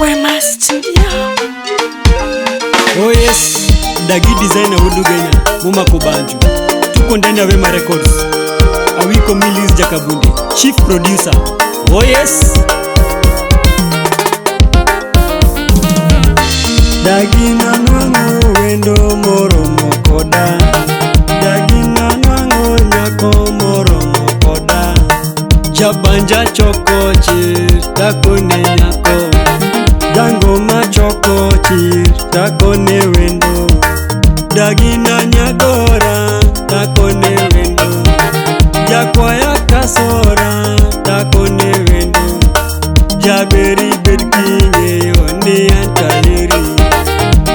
Wema Studio. Oh yes, Dagi Designer Wudu Genya, Mumako Banju. Tuko ndani ya Wema Records. Awiko Milis Jakabunde, Chief Producer. Oh yes. Dagi nanwang'o wendo moromo koda. Dagi nanwang'o nyako moromo koda. Jabanja choko chir takone nyako. Jangoma choko chir takone wendo. Dagi na nyagora takone wendo. Jakwaya kasora takone wendo. Jaberi bed king'eyo ni an taheri.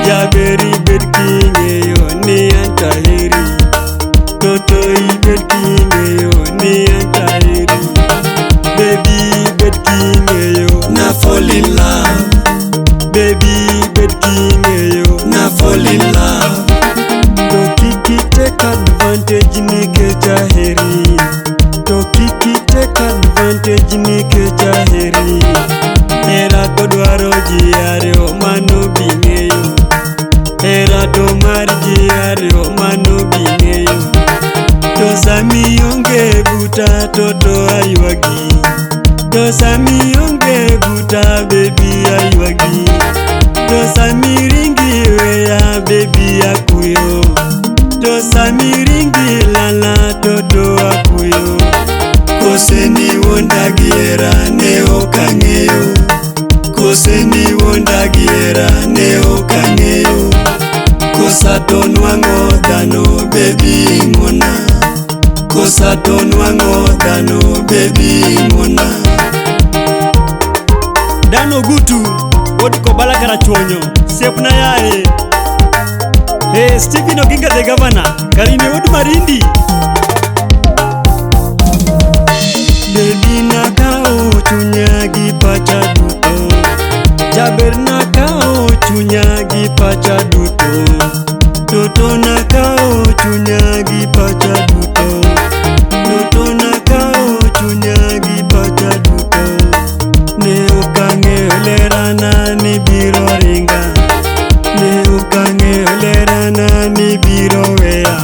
Jaberi bed king'eyo ni an taheri. Toto ibed king'eyo ni an taheri. Baby bed king'eyo Na fall in love, Baby bed king'eyo na fall in love, To kik i take advantage nikech aheri. To kik i take advantage nikech aheri. Hera to dwaro ji ariyo mano bi ng'eyo. Hera to mar ji ariyo mano bi ng'eyo. To sami onge buta to to aywagi. To sami onge buta baby aywagi. To sami ringi weya baby akuyo. To sami ringi lala to to akuyo. Kose ni wuonda gi hera ne ok ang'eyo. Kose ni wuonda gi hera ne ok ang'eyo. Kosa to nwang'o dhano baby ng'wona. Kosa to nwang'o dhano baby ng'wona. Dan Ogutu, wuod Kobala Karachuonyo, siepna yaye. Hey, Stephen Oginga the governor, Karine wuod Marindi. Baby nakawo chunya gi pacha duto. Jaber nakawo chunya gi pacha duto. Toto nakawo chunya gi pacha duto. Toto nakawo chunya gi pacha duto. Ne ok ang'eyo lerana ni biro ringa. Ne ok ang'eyo lerana ni biro weya.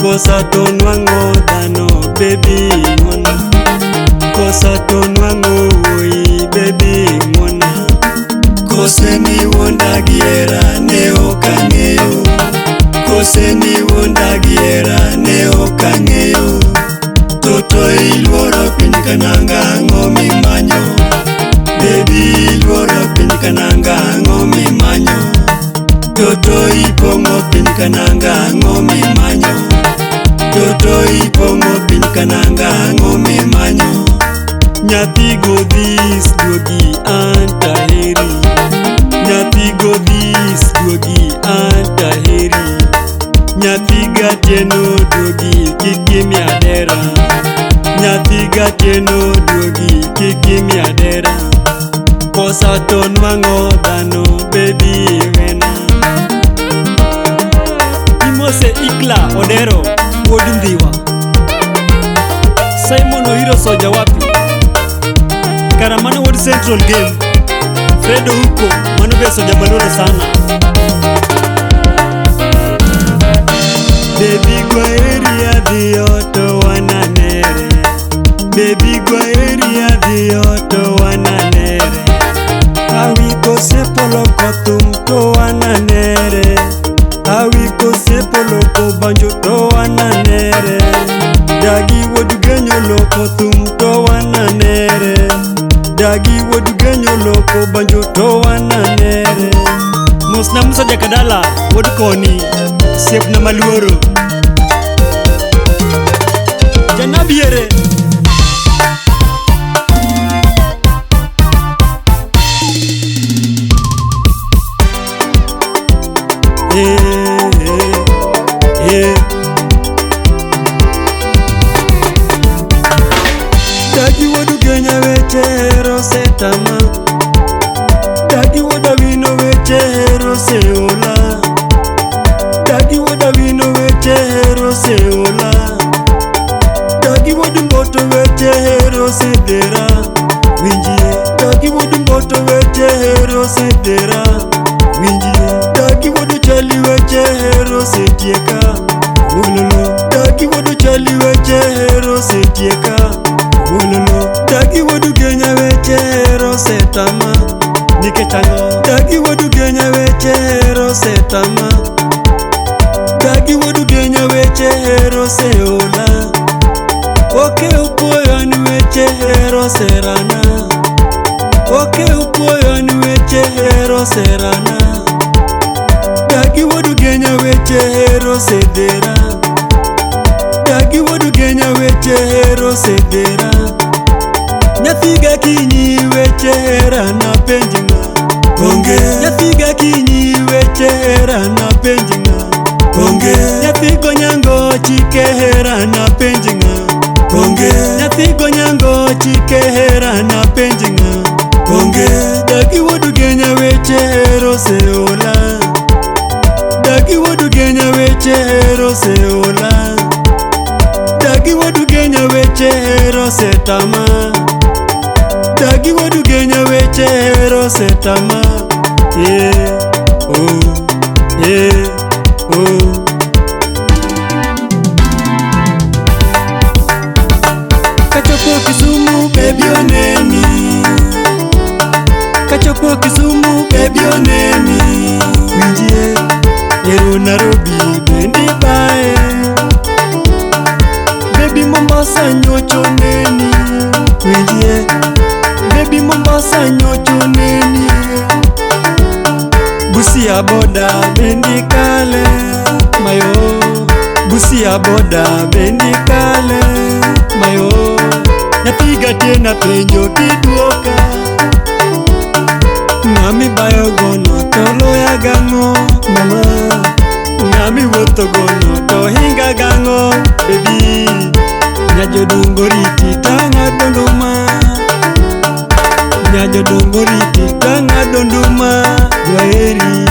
Kosa to nwang'o dhano baby ng'wona. Kosa to nwang'o wuoyi baby ng'wona. Kose ni wuonda gi hera ne ok ang'eyo. Kose ni wuonda gi hera ne ok ang'eyo. Toto iluoro piny kananga ang'o mimanyo. Baby iluoro piny kananga ang'o mimanyo. Toto ipong'o piny kananga ang'o mimanyo. Toto ipong'o piny kananga ang'o mimanyo. Nyathi godhis duogi an taheri. Nyathi godhis duogi an taheri. Nyathi gatieno duogi kik imiya dera. Nyathi gatieno duogi kik imiya dera. Kosa to nwang'o dhano baby wena. Imose Ikla Odero wuod Ndhiwa. Simon Oiro Soja wapi? Karamano wuod Central Game. Fredo Uko mano be soja maluoro sana. Baby kwaheri adhiyo to wananere. Baby kwaheri adhiyo to wananere. Awiko sepolo thum to wananere. Awiko sepolo banjo to wananere. Dagi wuod genyo loko thum to wananere. Dagi wuod genyo loko banjo to wananere. Mosna Musa Jakadala wuod Koni, osiepna maluoro. Janabiere. Eh, eh, eh. Dagi wuod Ugenya weche hero osetama. Dagi wuod Awino weche hero oseola. Dagi wuod Awino weche hero oseola. Dagi wuod Mbo mboto weche hero osedhera. Winjie, dagi wuod mboto weche hero osedhera. Winjie, dagi wuod chali weche hero osetieka. Wololo, dagi wuod chali weche hero osetieka. Wololo, dagi wuod Kenya weche hero osetama. Nikech ang'o? Dagi wuod Kenya weche hero osetama. Dagi wuod Kenya weche hero oseola. Oke upuoyo an weche hero oserana. Oke upuoyo an weche hero oserana. Dagi wuod Kenya weche hero osedhera. Dagi wuod Kenya weche hero osedhera. Nyathiga kinyi weche hera napenj ng'a? Onge. Nyathiga kinyi weche hera napenj ng'a? Onge. Nyathi gonyango chike hera napenj ng'a? Onge. Nyathi gonyango chike hera napenj ng'a? Onge. Dagi wuod Kenya weche hero oseola. Dagi wuod Kenya weche hero oseola. Dagi wuod Kenya weche hero osetama. Dagi wuod Kenya weche hero osetama. Eh, oh, eh, oh. Kachopo Kisumu Baby oneni. Kachopo Kisumu Baby oneni. Winjie, ero Nairobi bende bae. Baby Mombasa nyocho neni. Winjie, baby Mombasa nyocho neni. Busia boda bendi kale mayo. Busia boda bendi kale mayo. Nyathi gatiena penjo kiduoka. Ng'ami bayo gono to loya gang'o mama. Ng'ami wuotho gono to hinga gang'o baby. Nyajodongo riti tang'ado nduma. Nyajodongo riti tang'ado nduma. Dwaheri.